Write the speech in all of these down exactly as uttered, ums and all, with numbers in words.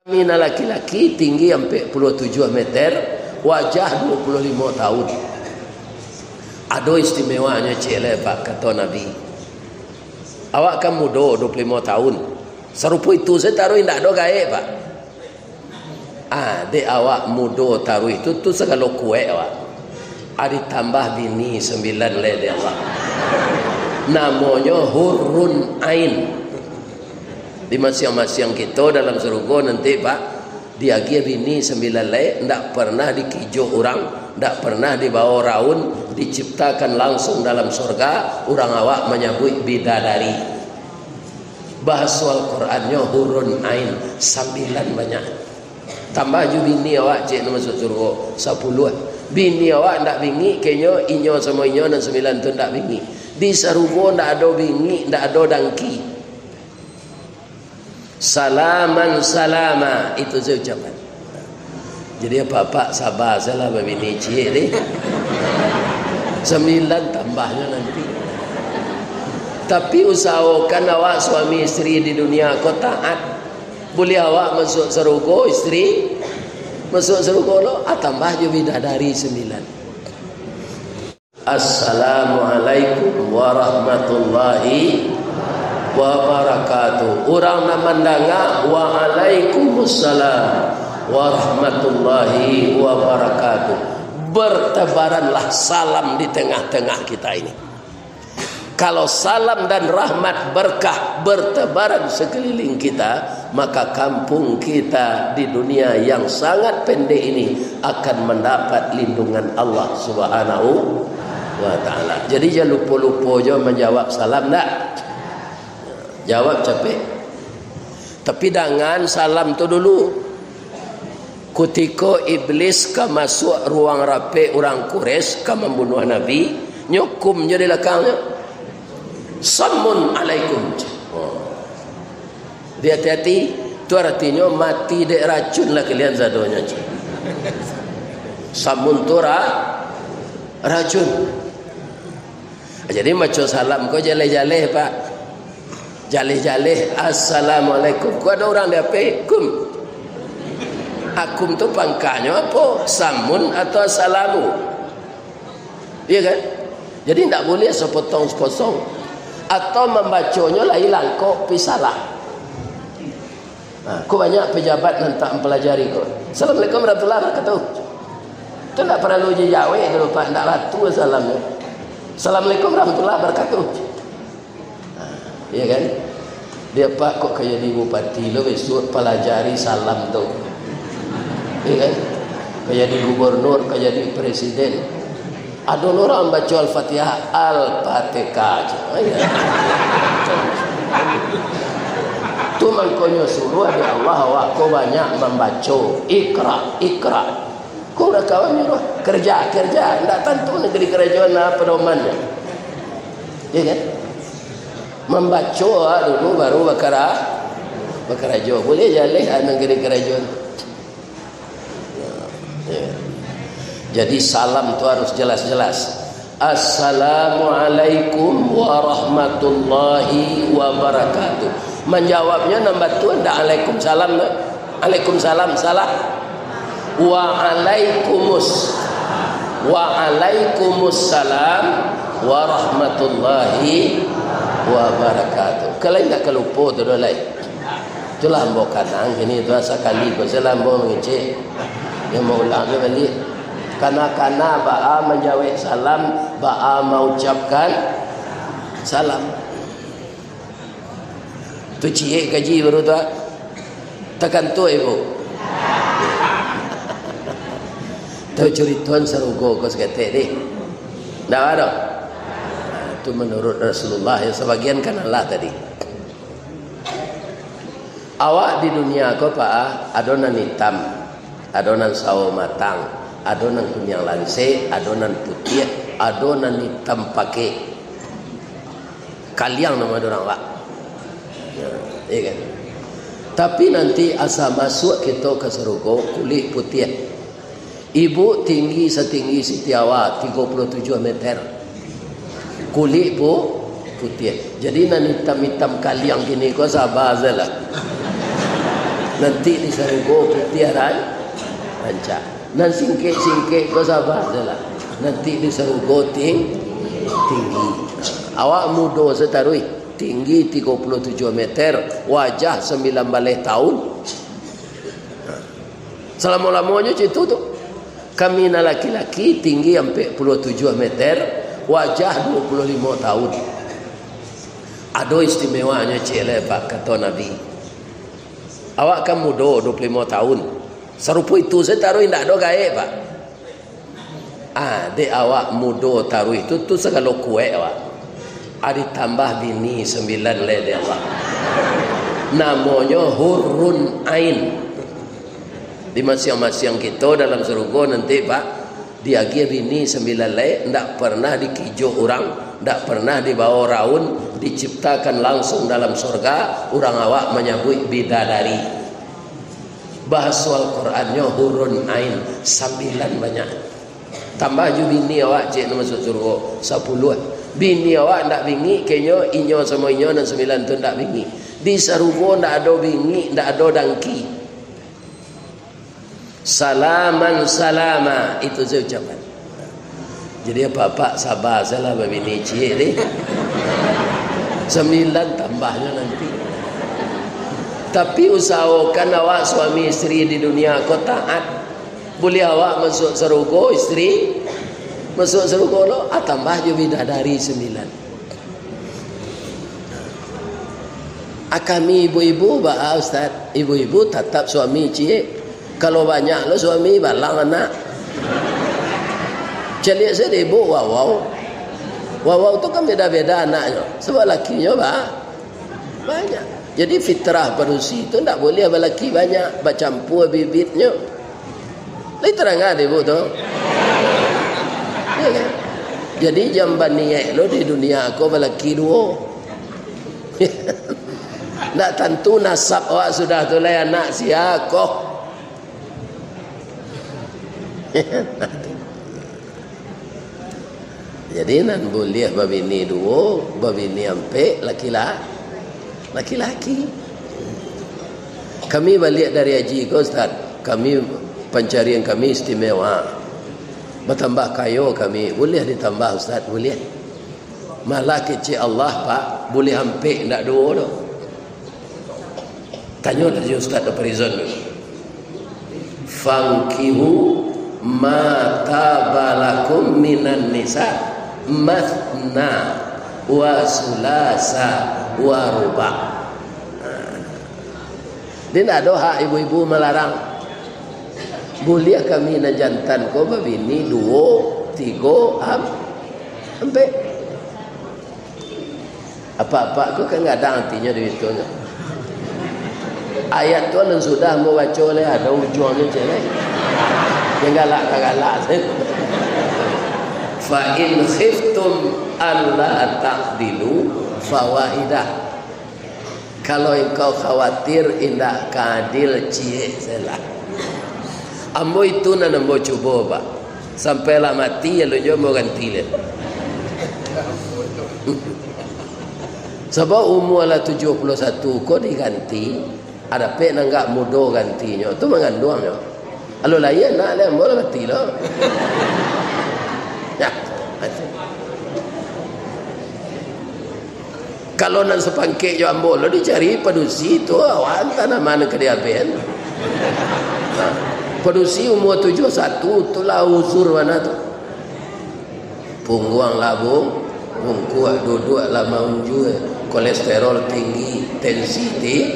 Kami nan laki-laki tinggi ampek puluah tujuah meter, wajah duo puluah limo tahun. Ado istimewanyo ciek lai, Pak, kato Nabi. Awak kan mudo, duo puluah limo tahun. Sarupo itu sajo taruih, indak ado gaek, Pak. Ah, dek awak mudo taruih tu, tu sagalo kuaik awak. Ah, ditambah bini sambilan lai dek Allah. Namonyo hurun ain. Di masiang-masiang kito dalam sarugo nanti, Pak, diagiah bini sambilan lai, ndak pernah dikijok urang, ndak pernah dibao raun, diciptakan langsung dalam sorga, urang awak manyabuik bidadari. Bahaso Al-Qurannyo hurun ain, sambilan banyak. Tambah jo bini awak, ciek, nan masuak sarugo, sapuluah. Bini awak ndak bingik, kenyo inyo samo inyo nan sambilan tu ndak bingik. Di sarugo ndak ado bingik, ndak ado dangki. Salaman salama, itu sajo ucapan. Jadi, apak-apak saba sajolah babini ciek ni. Sambilan tambahnyo nanti. Tapi, usahokan awak suami isteri di dunia ko taat. Buliah awak masuak sarugo, isteri masuak sarugo lo, ah, tambah jo bidadari sambilan. Assalamualaikum warahmatullahi wabarakatuh. Urang nan mandanga, "Waalaikumussalam warahmatullahi wabarakatuh." Bertebaranlah salam di tengah-tengah kita ini. Kalau salam dan rahmat berkah bertebaran sekeliling kita, maka kampung kita di dunia yang sangat pendek ini akan mendapat lindungan Allah Subhanahu wa Ta'ala. Jadi, jan lupo-lupo jo manjawab salam, ndak? Jawab capek. Tapi dangan salam tu dulu. Kutiko Iblis ka masuak ruang rapek urang Quraisy ka mambunuah Nabi, nyo kum jo di lakangnyo, "Samun alaikum." Oh. Di hati-hati, tu aratinyo mati dek racun lah kalian sadonyo. Samun tu ra-, racun. Jadi, maco salam ko jaleh-jaleh, Pak. Jaleh-jaleh, "Assalamualaikum." Ko ado urang di ape, "Kum." Akum tu pangkanyo apo? Samun atau assalamu? Iya kan? Jadi, ndak buliah sapotong-sapotong. Atau mambaconyo lai langkok, pi salah. Nah, ko banyak pejabat nan tak mempelajari ko. "Assalamualaikum warahmatullahi wabarakatuh." Tu ndak paralu dijawek tu, Pak, ndak latu salamnyo. "Assalamualaikum warahmatullahi wabarakatuh." Nah, iya kan? Dia, "Pak, kok ka jadi bupati lo, besok palajari salam tu." Iya kan? Ka jadi gubernur, ka jadi presiden. Ado lo urang baco Al-Fatihah, "Al-Fatihah" aja. Oh, iya. Tu mangkonyo suruah dek Allah, awak ko banyak mambaco. Iqra, iqra. Ko urang kawan nyuruah, "Kerja, kerja." Ndak tantu nagari karajoan nah pedomannyo. Iya kan? Mambaco awak dulu, baru bakara-, bakarajo. Buliah jaleh nagari karajoan. Ya. Jadi, salam tu harus jelas-jelas. "Assalamualaikum warahmatullahi wabarakatuh." Manjawabnyo nan batua ndak "Alaikumsalam", ndak? "Alaikumsalam", salah. "Waalaikumus-, waalaikumussalam warahmatullahi wabarakatuh." Kalau indak ka lupo tu doh lai. Itulah ambo kanang kini tu, sakali ko sajo lah ambo mangecek. Yang maulang tu baliak. Kana-kana baa manjawek salam, baa maucapkan salam. Tu ciek kaji baru tu, ah. Takantuak, Ibu. Tu curitoan sarugo ko saketek ni. Ndak ado? Nah, tu menurut Rasulullah, ya, sabagian kan alah tadi. Awak di dunia ko, Pak, ah, ado nan itam, ado nan sawo matang, ado nan kuniang lansek, ado nan putiah, ado nan itam pakek. Kaliang namo ado urang, Pak. Nah, iya kan? Tapi nanti asa masuak kito ka sarugo, kulik putiah. Ibu tinggi satinggi Siti Hawa, tigo puluah tujuah meter. Kulik pu-, putiah. Jadi, nan itam-itam kaliang kini ko saba sajolah. Nanti di sarugo putiah ran-, rancak. Nan singkek-singkek ko saba sajolah. Nanti di sarugo ting-, tinggi. Awak mudo sataruih, tinggi tigo puluah tujuah meter, wajah sambilan baleh taun. Salamo-lamonyo cak itu tu. Kami nan laki-laki tinggi ampek puluah tujuah meter, wajah duo puluah limo taun. Ado istimewanyo ciek lai, Pak, kato Nabi. Awak kan mudo, duo puluah limo taun. Sarupo itu sajo taruih, indak ado gaek, Pak. Ah, dek awak mudo taruih tu, tu sagalo kuaik awak. Ah, ditambah bini sambilan lai dek Allah. Namonyo hurun ain. Di masiang-masiang kito dalam sarugo nanti, Pak, diagiah bini sambilan lai, ndak pernah dikijok urang, ndak pernah dibawa raun, diciptakan langsung dalam sorga, urang awak manyabuik bidadari. Bahaso Al-Qurannyo hurun ain, sambilan banyak. Tambah jo bini awak, cek nan masuak sarugo, sapuluah. Bini awak ndak bingik, kenyo inyo samo inyo nan sambilan tu ndak bingik. Di sarugo ndak ado bingik, ndak ado dangki. Salaman salama, itu sajo ucapan. Jadi, apak-apak saba sajolah babini ciek ni. Sambilan tambahnyo nanti. Tapi, usahokan awak suami isteri di dunia ko taat. Buliah awak masuak sarugo, isteri masuak sarugo lo, ah, tambah jo bidadari sambilan. Ah, kami ibu-ibu baa, Ustaz? Ibu-ibu tatap suami ciek. Kalau banyak lo suami, balang anak. Caliak sajo ibu wawau. Wawau tu kan beda-beda anaknyo. Sabab lakinyo ba-, banyak. Jadi fitrah padusi tu ndak buliah balaki banyak, bacampua bibitnyo. Lai tadanga dek ibu tu? Ya kan? Jadi, jan baniaik lo di dunia ko balaki duo. Ndak tantu nasab awak sudah tu lai anak sia ko. Jadi, nan buliah babini duo, babini ampek, laki-la-, laki-laki. Kami baliak dari haji ko, Ustaz, kami, pancarian kami istimewa. Batambah kayo kami, buliah ditambah, Ustaz, buliah. Malah kecek Allah, Pak, buliah ampek, ndak duo doh. Tanyolah jo Ustaz Farizon tu. "Fankihu ma taba lakum minan nisa, matsna wa sulasa wa ruba." Jadi, ndak ado hak ibu-ibu malarang. Buliah kami nan jantan ko babini duo, tigo, am-, ampek. Apak-apak ko kan gadang atinyo di situ nyo. Ayat tu alun sudah ambo baco lai, ado ujuangnyo ciek lai. Jan galak ka galak sajo. "Fa in khiftum alla ta'dilu fawahidah." Kalau engkau khawatir indak ka adil, ciek sajolah. Ambo itu nan ambo cubo, Pak. Sampai lah mati, alun juo ambo ganti lai. Sabab umua lah tujuah puluah satu ko diganti, ah, dapek nan agak mudo gantinyo, tu manganduang nyo. Alun lahia anak lai, ambo lah mati lo. Ya. Kalau nan sapangkek jo ambo lo dicari padusi tu, awak antah nama nan ka diambiakan. Nah, padusi umua tujuah satu tu lah uzur bana tu. Pungguang lah bu-, bungkuak, duduak lah maunjua, kolesterol tinggi, tensi ti-,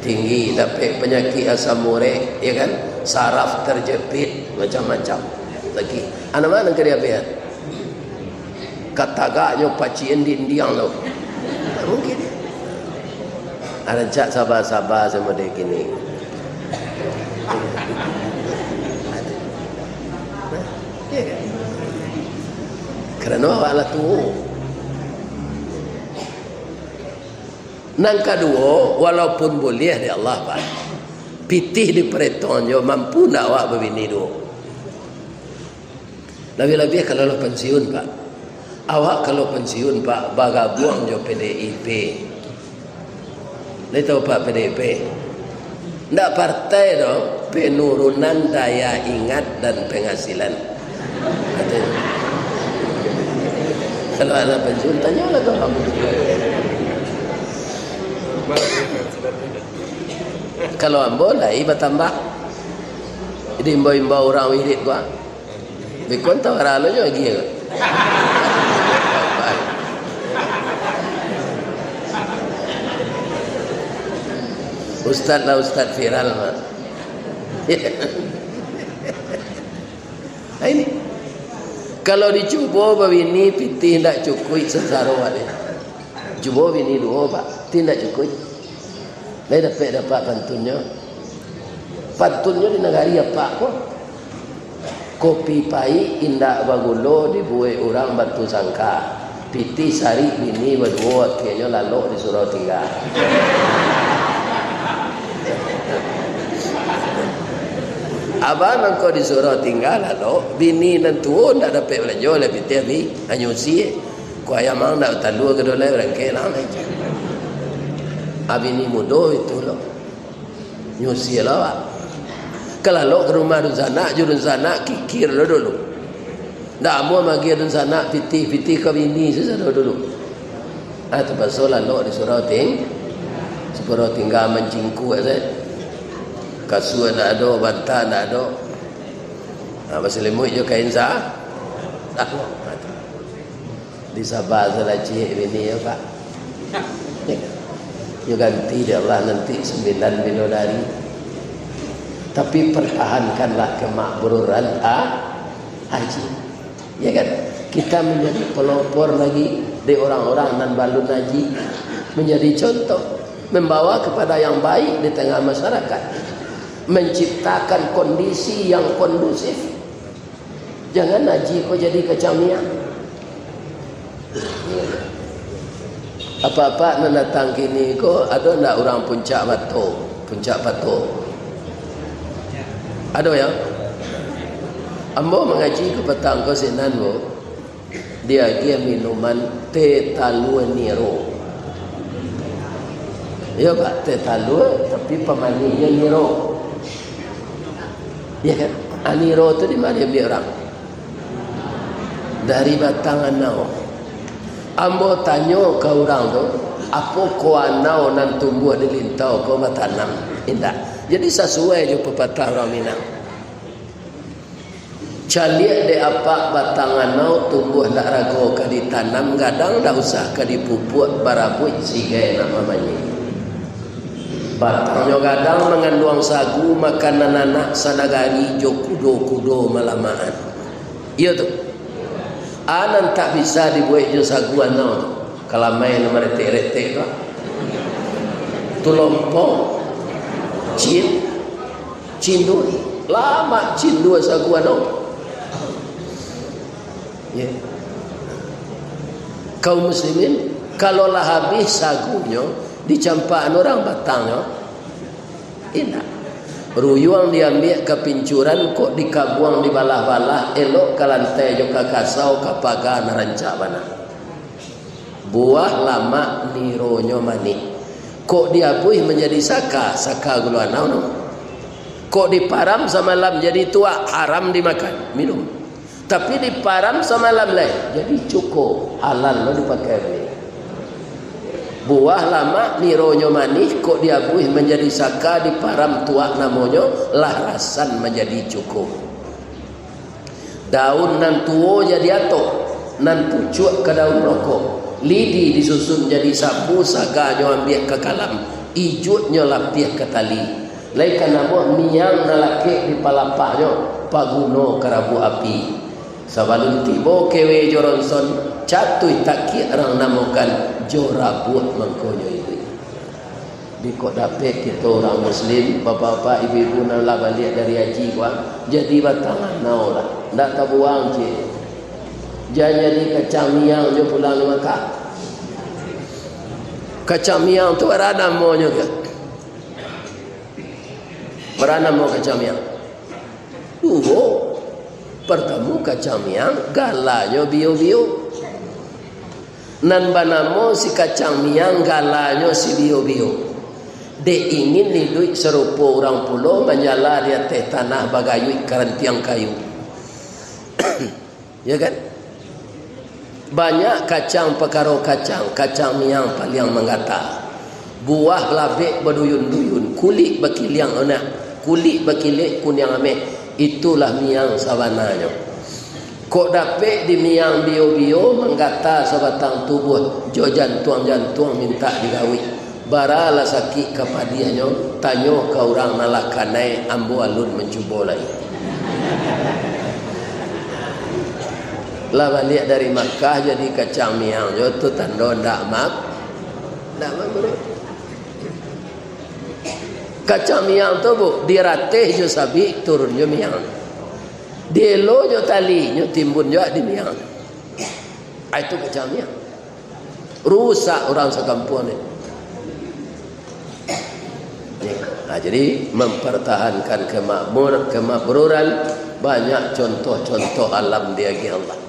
tinggi, dapek panyakik asam urek, ya kan? Saraf terjepit, macam-macam. Lagi. Anak ma nan ka diambiakan? Katagaknyo pacian dindiang tu. Tak mungkin. Rancak saba-saba samo dek kini. Karano awak lah tuo. Nan kaduo, walaupun buliah dek Allah, Pak, pitih diparentahannyo, mampu ndak awak babini duo? Labiah-labiah kalau lah pensiun, Pak. Awak kalau pensiun, Pak, bagabuang jo P D I P. Lai tahu, Pak, P D I P? Ndak partai doh penurunan daya ingat dan penghasilan. Katonyo. Kalau anak pensiun, tanyolah ka ambo. Kalau ambo lai batambah. Jadi imbau-imbau urang wirid ko. Bikon tawara lo jo lagi. Ustaz lah ustaz viral mah. Ini. Kalau dicubo babini pitih ndak cukuik sasaro ni. Cubo bini duo, Pak, ti indak cukuik. Lai dapek-dapek pantunnyo. Pantunnyo di nagari apak ko. Kopi paik indak bagulo dibuek urang batu sangka. Pitih sarik bini baduo, akhianyo lalok disuruah tingga. Abah mangko disuruah tingga lalok, bini nan tuo ndak dapek balanjo lai pitih abih, hanyo usie. Ko ayam ang ndak batalua kedelai barangkek lah. Abih ni mudo itu lo. Nyusia lah awak. Kalalok ka rumah dunsanak, jo dunsanak kikir lo dulu. Ndak amuah magiah dunsanak pitih-pitih ka bini sasado dulu. Ah, tapaso lalok disuruah ting-, disuruah tingga mancingkuak sajo. Kasua ndak ado, banta ndak ado. Ah, basalimuik jo kain sa-, sa-, Di Sabah tu lah ciek bini yo, Pak. Yo ganti dek Allah nanti sambilan bidodari. Tapi pertahankanlah kemakmuran ha-, haji. Ya kan? Kita menjadi pelopor lagi di orang-orang nan balun haji. Menjadi contoh, membawa kepada yang baik di tengah masyarakat. Menciptakan kondisi yang kondusif. Jangan haji ko jadi kacang miang. Apak-apak nan datang kini ko, ado ndak urang Puncak Bato, Puncak Pato? Ado, ya? Ambo mangaji ko patang ko sinan, Bu. Diagiah minuman teh talua niro. Iyo, Pak, teh talua, tapi pamanihnyo niro. Ya kan? Ah, niro tu di ma diambiak urang? Dari batang anau. Ambo tanyo ka urang tu, apo ko anau nan tumbuah di lintau ko batanam? Indak. Jadi sasuai jo papatah urang Minang. Caliak dek apak batang anau tumbuah ndak rago ka ditanam, gadang ndak usah ka dipupuak, barabuik sigai nak mamanyik. Batangnyo gadang manganduang sagu, makanan anak sanagari jo kudo-kudo malamaan. Iyo tu. A nan tak bisa dibuek jo sagu anau tu. Kalamai nan maretek-retek tu. Tulompong. Cin. Cindua. Lamak cindua sagu anau. Ya. Kaum muslimin, kalau lah habih sagunyo, dicampakan urang batangnyo, indak. Ruyuang diambiak ka pincuran, kok dikabuang dibalah-balah, elok ka lantai jo ka kasau, ka paga nan rancak bana. Buah lamak nironyo manih. Kok diabuih manjadi saka, saka gulo anau no. Kok diparam samalam jadi tuak, haram dimakan, minum. Tapi diparam samalam lai, jadi cuko, halal lo dipakai bali. Buah lamak nironyo manih, kok diabuih manjadi saka, diparam tuak namonyo, lah rasan manjadi cuko. Daun nan tuo jadi atok, nan pucuak ka daun rokok. Lidi disusun jadi sapu, saganyo ambiak ka kalam, ijuiknyo lapiah ka tali. Lai ka namuah miang nan lakek di palapahnyo, paguno ka rabuak api. Sabalun tibo kewe jo ronson, catuih takiak rang namokan, jo rabuak mangkonyo iduik. Biko dapek kito urang muslim, bapak-bapak, ibu-ibu nan lah baliak dari haji ko, jadi batang anau lah. Ndak tabuang ciek. Jan jadi kacang miang jo pulang di Makkah. Kacang miang tu bara namonyo ka? Bara namo kacang miang? Duo. Partamo kacang miang, galanyo bio-bio. Nan banamo si kacang miang, galanyo si bio-bio. Dek ingin iduik sarupo urang pulo, manjala di ateh tanah bagayuik karantiang kayu. Ya kan? Banyak kacang pakaro kacang, kacang miang paliang manggata. Buah labek baduyun-duyun, kulik bakiliang onak, kulik bakilek kuniang ameh, itulah miang sabananyo. Kok dapek di miang bio-bio, manggata sabatang tubuah, jo jantuang-jantuang mintak digawik. Bara lah sakik ka padiahnyo, tanyo ka urang nan lah kanai, ambo alun mancubo lai. Lah baliak dari Makkah jadi kacang miang jo tu tando ndak mak-, ndak mabrur. Kacang miang tu, Bu, dirateh jo sabik, turun jo miang. Dielo jo tali, nyo timbun jo di miang. Ah, itu kacang miang. Rusak urang sakampuang ni. Ni, ha, jadi, mempertahankan kemakmur-, kemakmuran, banyak contoh-contoh alam diagiah Allah.